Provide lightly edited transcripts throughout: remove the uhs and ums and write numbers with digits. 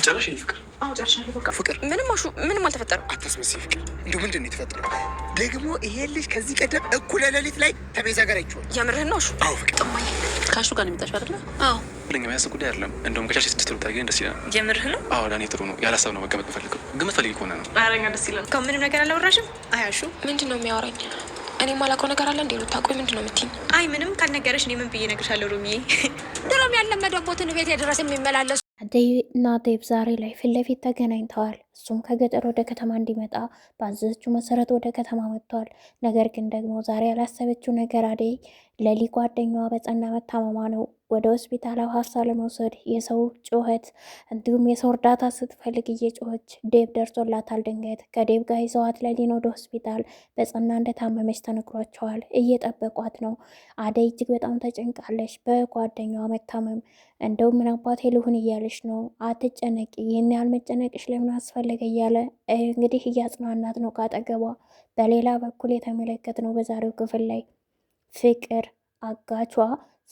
ጨረሽ? ፍቅር? አዎ ጨርሻለሁ። በቃ ፍቅር፣ ምንም አሹ፣ ምንም አልተፈጠረም። አታስመስይ ፍቅር። እንደው ምንድን ነው የተፈጠረው? ደግሞ ይሄ ልጅ ከዚህ ቀደም እኩለ ሌሊት ላይ ከቤዛ ጋር አይቼዋለሁ። የምርህን ነው አሹ? አዎ ፍቅር። ጥማኝ ከአሹ ጋር ነው የመጣሽው አይደለ? አዎ። ለኛ የሚያስብ ጉዳይ አይደለም። እንደውም ከቻልሽ 6 ወር ብታገኝ ደስ ይለናል። የምርህ ነው? አዎ ለእኔ ጥሩ ነው። ያላሰብ ነው መገመት ብፈልገው ግምት ፈልጊ ከሆነ ነው። ኧረ እኛ ደስ ይላል። እስካሁን ምንም ነገር አላወራሽም? አይ አሹ፣ ምንድን ነው የሚያወራኝ? እኔ የማላውቀው ነገር አለ እንዴ? ሩታ ቆይ ምንድን ነው የምትይኝ? አይ ምንም ካልነገረሽ እኔ ምን ብዬ እነግርሻለሁ ሮሚዬ? ድሮም ያለመደቦትን ቤት ድረስ የሚመላለሱ አደይ እና ዴብ ዛሬ ላይ ፊት ለፊት ተገናኝተዋል። እሱም ከገጠር ወደ ከተማ እንዲመጣ ባዘዘችው መሰረት ወደ ከተማ መጥቷል። ነገር ግን ደግሞ ዛሬ ያላሰበችው ነገር አደይ ለሊ ጓደኛዋ በጸና መታመሟ ነው። ወደ ሆስፒታል ሀፍሳ ለመውሰድ የሰው ጩኸት እንዲሁም የሰው እርዳታ ስትፈልግ እየጮኸች ዴብ ደርሶላታል። ድንገት ከዴብ ጋር ይዘዋት ለሊን ወደ ሆስፒታል በጸና እንደታመመች ተነግሯቸዋል። እየጠበቋት ነው። አደይ እጅግ በጣም ተጨንቃለች በጓደኛዋ መታመም። እንደው ምን አባቴ ልሁን እያለች ነው። አትጨነቂ፣ ይህን ያህል መጨነቅሽ ለምን አስፈለገ እያለ እንግዲህ እያጽናናት ነው ካጠገቧ። በሌላ በኩል የተመለከት ነው በዛሬው ክፍል ላይ ፍቅር አጋቿ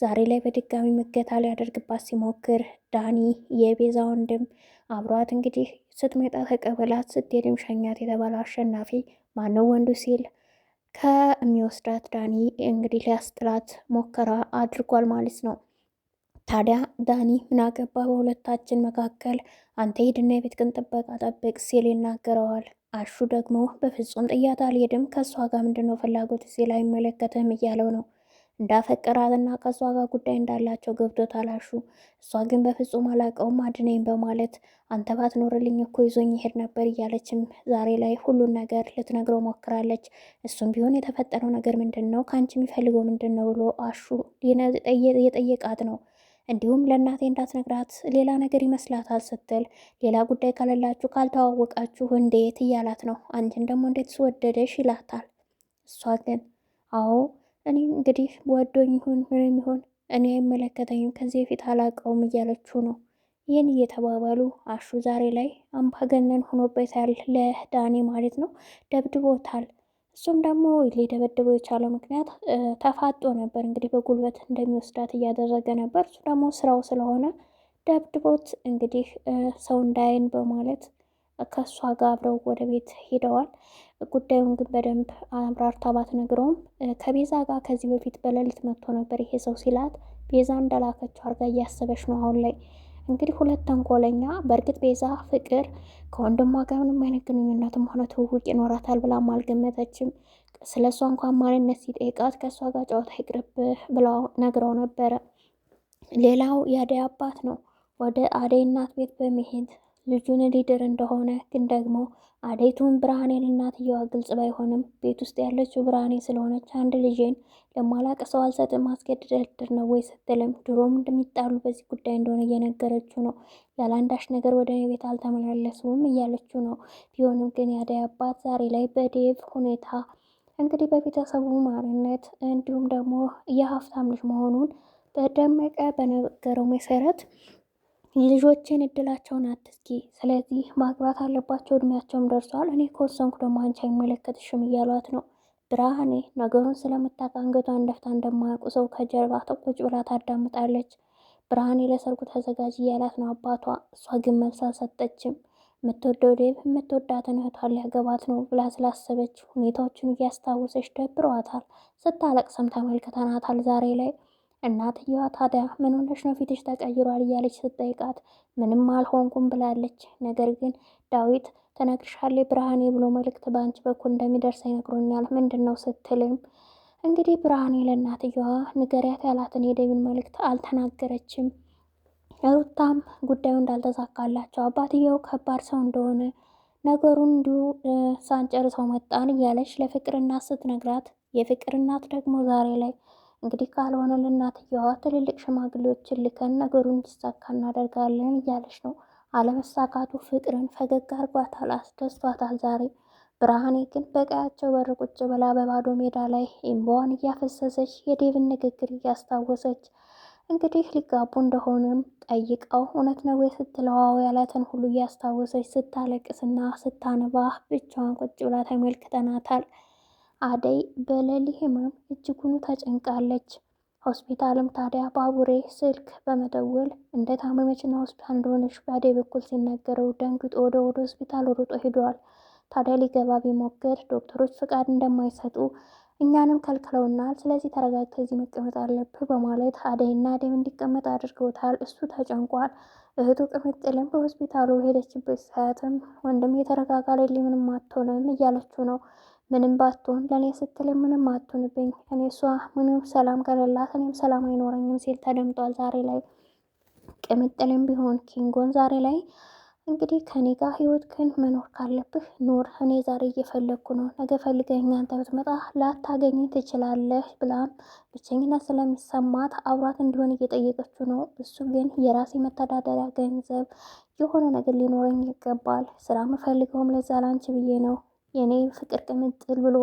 ዛሬ ላይ በድጋሚ እገታ ሊያደርግባት ሲሞክር ዳኒ የቤዛ ወንድም አብሯት እንግዲህ ስትመጣ ተቀበላት፣ ስትሄድም ሸኛት የተባለው አሸናፊ ማነው ወንዱ ሲል ከሚወስዳት ዳኒ እንግዲህ ሊያስጥላት ሙከራ አድርጓል ማለት ነው። ታዲያ ዳኒ ምን አገባ በሁለታችን መካከል፣ አንተ ሂድና የቤት ቅን ጥበቃ ጠብቅ ሲል ይናገረዋል። አሹ ደግሞ በፍጹም ጥያት አልሄድም፣ ከእሷ ጋር ምንድነው ፍላጎት ሲል አይመለከትህም እያለው ነው። እንዳፈቀራትና ከእሷ ጋር ጉዳይ እንዳላቸው ገብቶታል አሹ። እሷ ግን በፍጹም አላውቀውም አድነኝ በማለት አንተ ባትኖርልኝ እኮ ይዞኝ ይሄድ ነበር እያለችም ዛሬ ላይ ሁሉን ነገር ልትነግረው ሞክራለች። እሱም ቢሆን የተፈጠረው ነገር ምንድን ነው፣ ከአንቺ የሚፈልገው ምንድን ነው ብሎ አሹ የጠየቃት ነው። እንዲሁም ለእናቴ እንዳትነግራት ሌላ ነገር ይመስላታል ስትል ሌላ ጉዳይ ከሌላችሁ ካልተዋወቃችሁ እንዴት እያላት ነው። አንቺን ደግሞ እንዴት ስወደደሽ ይላታል። እሷ ግን አዎ እኔ እንግዲህ ወዶኝ ይሁን ምንም ይሁን እኔ አይመለከተኝም ከዚህ በፊት አላውቀውም እያለችው ነው። ይህን እየተባባሉ አሹ ዛሬ ላይ አምባገነን ሆኖበታል፣ ለዳኒ ማለት ነው። ደብድቦታል። እሱም ደግሞ ሊደበድበው የቻለው ምክንያት ተፋጦ ነበር። እንግዲህ በጉልበት እንደሚወስዳት እያደረገ ነበር። እሱ ደግሞ ስራው ስለሆነ ደብድቦት እንግዲህ ሰው እንዳይን በማለት ከእሷ ጋር አብረው ወደ ቤት ሄደዋል። ጉዳዩን ግን በደንብ አብራርታ ባትነግረውም ከቤዛ ጋር ከዚህ በፊት በሌሊት መጥቶ ነበር ይሄ ሰው ሲላት ቤዛ እንደላከችው አድርጋ እያሰበች ነው አሁን ላይ። እንግዲህ ሁለት ተንኮለኛ። በእርግጥ ቤዛ ፍቅር ከወንድሟ ጋር ምንም አይነት ግንኙነትም ሆነ ትውውቅ ይኖራታል ብላም አልገመተችም። ስለ እሷ እንኳን ማንነት ሲጠይቃት ከእሷ ጋር ጨዋታ ይቅርብህ ብለው ነግረው ነበረ። ሌላው የአደይ አባት ነው። ወደ አደይ እናት ቤት በመሄድ ልጁን ሊድር እንደሆነ ግን ደግሞ አደይቱን ብርሃኔ ለእናትየዋ ግልጽ ባይሆንም ቤት ውስጥ ያለችው ብርሃኔ ስለሆነች አንድ ልጄን ለማላቅ ሰው አልሰጥም አስገድደህ ልድር ነው ወይ ስትልም ድሮም እንደሚጣሉ በዚህ ጉዳይ እንደሆነ እየነገረችው ነው። ያለ አንዳች ነገር ወደ እኔ ቤት አልተመላለሱም እያለችው ነው። ቢሆንም ግን የአደይ አባት ዛሬ ላይ በዴቭ ሁኔታ እንግዲህ በቤተሰቡ ማንነት እንዲሁም ደግሞ የሀብታም ልጅ መሆኑን በደመቀ በነገረው መሰረት ልጆችን እድላቸውን አትስኪ፣ ስለዚህ ማግባት አለባቸው፣ እድሜያቸውም ደርሷል፣ እኔ ከወሰንኩ ደግሞ አንቺ አይመለከትሽም እያሏት ነው። ብርሃኔ ነገሩን ስለምታውቅ አንገቷን ደፍታ እንደማያውቁ ሰው ከጀርባ ቁጭ ብላ ታዳምጣለች። ብርሃኔ ለሰርጉ ተዘጋጅ እያላት ነው አባቷ። እሷ ግን መልስ አልሰጠችም። የምትወደው ዴቭ የምትወዳትን እህቷን ሊያገባት ነው ብላ ስላሰበች ሁኔታዎችን እያስታወሰች ደብሯታል። ስታለቅስም ተመልክተናታል ዛሬ ላይ። እናትየዋ ታዲያ ምን ሆነሽ ነው ፊትሽ ተቀይሯል እያለች ስትጠይቃት ምንም አልሆንኩም ብላለች። ነገር ግን ዳዊት ተነግርሻለች ብርሃኔ ብሎ መልእክት በአንቺ በኩል እንደሚደርስ ይነግሮኛል ምንድን ነው ስትልም እንግዲህ ብርሃኔ ለእናትየዋ ንገሪያት ያላትን የዴቪን መልእክት አልተናገረችም። ሩታም ጉዳዩ እንዳልተሳካላቸው አባትየው ከባድ ሰው እንደሆነ ነገሩን እንዲሁ ሳንጨርሰው መጣን እያለች ለፍቅር እናት ስትነግራት የፍቅር እናት ደግሞ ዛሬ ላይ እንግዲህ ካልሆነ ለእናትየዋ ትልልቅ ሽማግሌዎችን ልከን ነገሩን እንዲሳካ እናደርጋለን እያለች ነው። አለመሳካቱ ፍቅርን ፈገግ አርጓታል፣ አስደስቷታል ዛሬ። ብርሃኔ ግን በቀያቸው በር ቁጭ ብላ በባዶ ሜዳ ላይ እምባዋን እያፈሰሰች የዴቭን ንግግር እያስታወሰች እንግዲህ ሊጋቡ እንደሆነም ጠይቀው እውነት ነው ወይ ስትለው አዎ ያላትን ሁሉ እያስታወሰች ስታለቅስና ስታነባ ብቻዋን ቁጭ ብላ ተመልክተናታል። አደይ በሌሊ ህመም እጅጉኑ ተጨንቃለች። ሆስፒታልም ታዲያ ባቡሬ ስልክ በመደወል እንደታመመችና ሆስፒታል እንደሆነች በአደይ በኩል ሲነገረው ደንግጦ ወደ ሆስፒታል ሮጦ ሄደዋል። ታዲያ ሊገባ ቢሞክር ዶክተሮች ፍቃድ እንደማይሰጡ እኛንም ከልክለውናል፣ ስለዚህ ተረጋግተህ እዚህ መቀመጥ አለብህ በማለት አደይና ዴቭ እንዲቀመጥ አድርገውታል። እሱ ተጨንቋል። እህቱ ቅምጥልም በሆስፒታሉ ሄደችበት ሰዓትም ወንድም የተረጋጋ ሌሊ ምንም አትሆንም እያለችው ነው። ምንም ባትሆን ለእኔ ስትል ምንም አትሆንብኝ፣ እኔ እሷ ምንም ሰላም ከሌላት እኔም ሰላም አይኖረኝም ሲል ተደምጧል። ዛሬ ላይ ቅምጥልም ቢሆን ኪንጎን ዛሬ ላይ እንግዲህ ከኔ ጋር ህይወትህን መኖር ካለብህ ኑር፣ እኔ ዛሬ እየፈለግኩ ነው፣ ነገ ፈልገኝ አንተ ብትመጣ ላታገኘኝ ትችላለህ ብላም ብቸኝነት ስለሚሰማት አብሯት እንዲሆን እየጠየቀችው ነው። እሱ ግን የራሴ መተዳደሪያ ገንዘብ የሆነ ነገር ሊኖረኝ ይገባል፣ ስራ ምፈልገውም ለዛ ላንቺ ብዬ ነው የኔ ፍቅር ቅምጥል ብሎ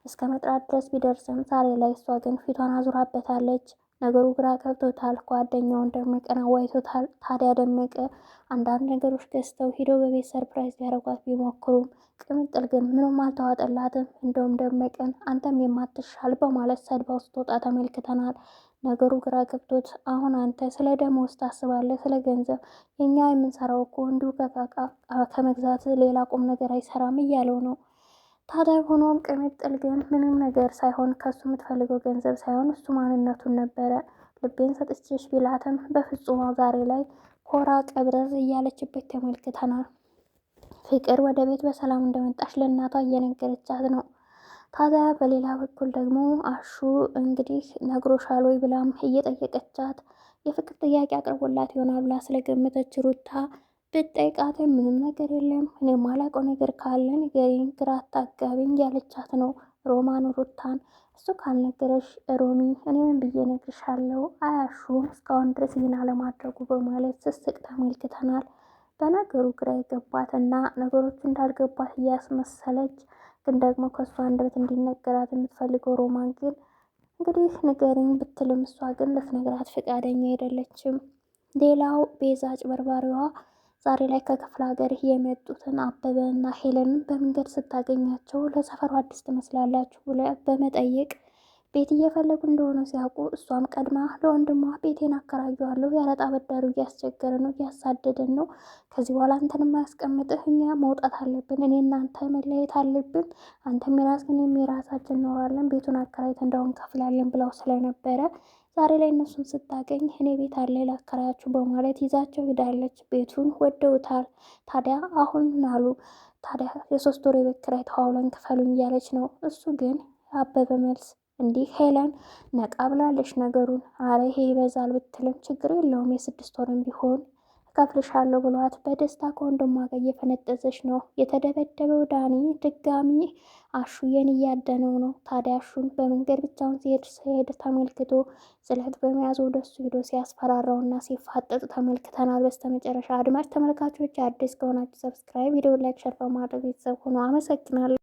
እስከ መጥራት ድረስ ቢደርስም ዛሬ ላይ እሷ ግን ፊቷን አዙራበታለች። ነገሩ ግራ ገብቶታል። ጓደኛውን ደመቀን አዋይቶታል። ታዲያ ደመቀ አንዳንድ ነገሮች ገዝተው ሂደው በቤት surprise ሊያደርጓት ቢሞክሩም ቅምጥል ግን ምንም አልተዋጠላትም። እንደውም ደመቀን አንተም የማትሻል በማለት ሰድባው ስትወጣ ተመልክተናል። ነገሩ ግራ ገብቶት አሁን አንተ ስለ ደመወዝ ታስባለህ፣ ስለ ገንዘብ የእኛ የምንሰራው እኮ እንዲሁ ከቃቃ ከመግዛት ሌላ ቁም ነገር አይሰራም እያለው ነው። ታዲያ ሆኖም ቅምጥል ግን ምንም ነገር ሳይሆን ከሱ የምትፈልገው ገንዘብ ሳይሆን እሱ ማንነቱን ነበረ። ልቤን ሰጥቼሽ ቢላትም በፍጹም ዛሬ ላይ ኮራ ቀብረር እያለችበት ተመልክተናል። ፍቅር ወደ ቤት በሰላም እንደመጣች ለእናቷ እየነገረቻት ነው። ታዲያ በሌላ በኩል ደግሞ አሹ እንግዲህ ነግሮሻል ወይ ብላም እየጠየቀቻት የፍቅር ጥያቄ አቅርቦላት ይሆናል ብላ ስለገመተች ሩታ ብትጠይቃት ምንም ነገር የለም እኔ የማላውቀው ነገር ካለ ንገሪኝ፣ ግራ አታጋቢኝ ያለቻት ነው ሮማን ሩታን። እሱ ካልነገረሽ ሮሚ እኔ ምን ብዬ እነግርሻለሁ? አያሹ እስካሁን ድረስ ይህን አለማድረጉ በማለት ስስቅ ተመልክተናል። በነገሩ ግራ የገባትና ነገሮቹ እንዳልገባት እያስመሰለች ግን ደግሞ ከእሷ አንደበት እንዲነገራት የምትፈልገው ሮማን ግን እንግዲህ ንገሪኝ ብትልም እሷ ግን ልትነግራት ፈቃደኛ አይደለችም። ሌላው ቤዛ አጭበርባሪዋ ዛሬ ላይ ከክፍለ ሀገር የመጡትን አበበ እና ሄለንን በመንገድ ስታገኛቸው ለሰፈሩ አዲስ ትመስላላችሁ ብለ በመጠየቅ ቤት እየፈለጉ እንደሆነ ሲያውቁ እሷም ቀድማ ለወንድሟ ቤቴን አከራየዋለሁ፣ ያረጣ አበዳሪው እያስቸገረ ነው፣ እያሳደደን ነው። ከዚህ በኋላ አንተን የማያስቀምጥህ እኛ መውጣት አለብን፣ እኔ እናንተ መለየት አለብን። አንተም የራስህን እኔም የራሳችን እኖራለን፣ ቤቱን አከራይተን እንደው እንከፍላለን ብለው ስለነበረ ዛሬ ላይ እነሱን ስታገኝ እኔ ቤት አለ ላከራያችሁ በማለት ይዛቸው ሄዳለች። ቤቱን ወደውታል። ታዲያ አሁን ምን አሉ? ታዲያ የ3 ወር የቤት ኪራይ ተዋውለን ክፈሉኝ እያለች ነው። እሱ ግን አበበ መልስ እንዲህ ሄለን ነቃ ብላለች ነገሩን። አረ ይሄ ይበዛል ብትልም ችግር የለውም የ6 ወርም ቢሆን እከፍልሻለሁ ብሏት በደስታ ከወንድሟ ጋር እየፈነጠዘች ነው። የተደበደበው ዳኒ ድጋሚ አሹዬን እያደነው ነው። ታዲያ አሹን በመንገድ ብቻውን ሲሄድ ሲሄድ ተመልክቶ ስለት በመያዝ ወደሱ ሄዶ ሲያስፈራራውና ሲፋጠጥ ተመልክተናል። በስተመጨረሻ አድማጭ ተመልካቾች አዲስ ከሆናችሁ subscribe፣ ቪዲዮ like፣ share በማድረግ ቤተሰብ ሆኖ አመሰግናለሁ።